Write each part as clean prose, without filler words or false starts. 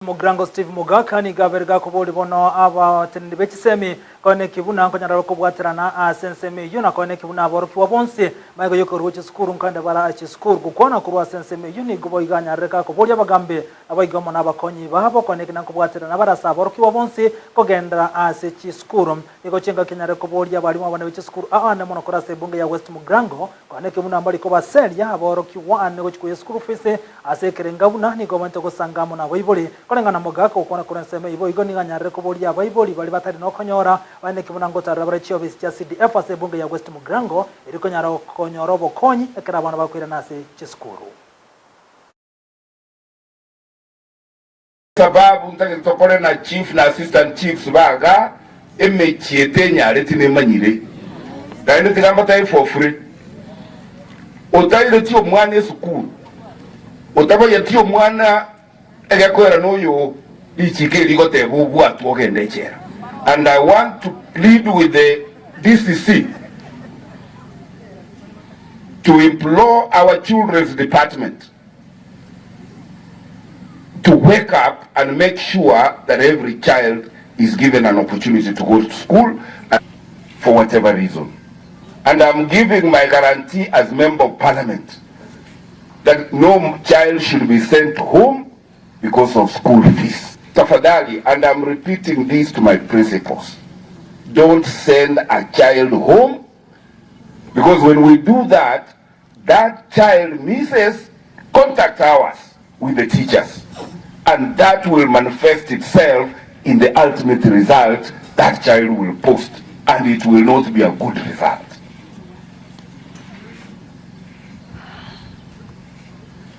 Omogirango Steve Mogaka nigo abere gakoboria bono abateneneri be chisemi koeneki buna nkonyara kobwaterana ase ensemo eyio na koeneki buna aborokigwa bonsi magega yokorua chisukuru nkoende bare ase chisukuru. Gokwana korwa ase ensemo eyio nigo boigo anyarire gakoboria abagambi naboigo amo nabakonyi babo koeneki na nkobwaterana bare ase aborokigwa bonsi kogenderera ase chisukuru. Nigo chingaki anyarire koboria abarimu abane be chisukuru aande mono korwa ase ebunge ya West Mugirango Koaneke buna mbari kobaseria aborokigwa aane gochia koyia school fees ase ekerenga buna nigo bamaete gosanga amo nabaibori. Koreng'ana mogaka gokwana korwa ensemo eyio boigo nigo anyarire koboria abaibori baria batari nokonyora baeneke buna ngotarera bare chiofisi chia CDF ase ebunge ya West Mugirango erio konyara konyora obokonyi ekero abana bakoirana ase chisukuru. Sababu ntagete tokore na chief na assistant chiefs baga emechie tenyareti nemanyire naende tiga mbatebi for free otaireti omwana esukuru otabayeti omwana egekoera noyo richiko eri rigoteba obwatwe ogende echela and I want to plead with the DCC to implore our children's department to wake up and make sure that every child is given an opportunity to go to school for whatever reason. And I'm giving my guarantee as member of parliament that no child should be sent home because of school fees. Tafadhali, and I'm repeating this to my principals, don't send a child home because when we do that, That child misses contact hours with the teachers and that will manifest itself in the ultimate result that child will post and it will not be a good result.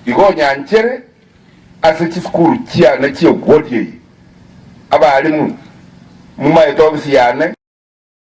Igo nyanchere ase chisukuru chiane chi'ewodi eye, abalimu mumaete ofisi yane.